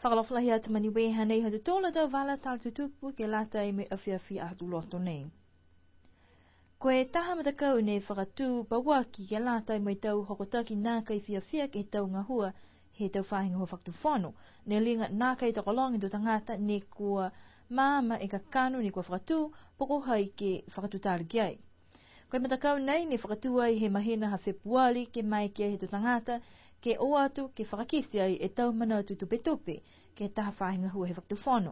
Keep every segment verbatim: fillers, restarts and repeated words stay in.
Fakaalofa lahi atu ma Niue, hanei ha tautolu a tau vala tala tutupu ke lata mo e afiafi Aho Tuloto nei. Ko e taha matakau ne fakatū pauaki ke lata mo e tau hokotaki nākai fiafia ke he tau gahua he tau faahi gahua fakatufono. Ne liga nākai tokologa e tau tagata ne kua maama e kakano ne kua fakatū, po ko hai ke fakatutala ki ai. Ko e matakau nei ne fakatū ai he mahina ha Fepuali ke maeke ai he tau tagata ke o atu ke fakakite ai e tau manatu tupetupe ke he taha faahi gahua he fakatufono.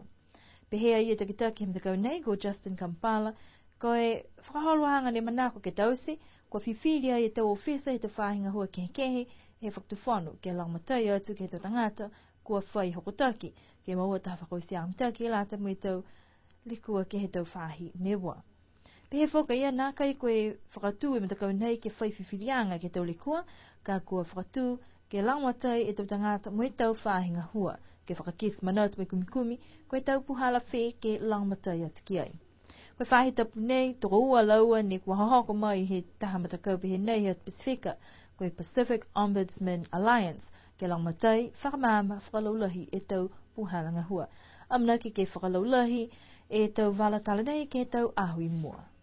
Pehē e takitaki he matakau nei ko Justin Kampala, ko e fakaholoaga ne manako ke taute, kua fifili ai e tau ofisa he tau faahi gahua kehekehe he fakatufono ke lagomatai atu ke he tau tagata kua fai hokotaki, ke moua taha fakaotiaga mitaki ke lata mo e tau lekua ke he tau faahi mena. Pehē foki a ia nākai ko e fakatū e matakau nei ke fai fifiliaga ke he tau lekua, ka kua fakatū ke lagomatai e tau tagata mo e tau faahi gahua, ke fakakite manatu mo e kumikumi, ko e tau puhala fē ke lagomatai atu ki ai. Ko e faahi tapu nei, tokoua a laua ne kua hohoko mai he taha matakau pehē nei he Pasifika, ko e Pacific Ombudsman Alliance, ke lagomatai, fakamaama, fakalaulahi e tau puhala gahua. Amanaki ke fakalaulahi e tau vala tala nei ke he tau aho i mua.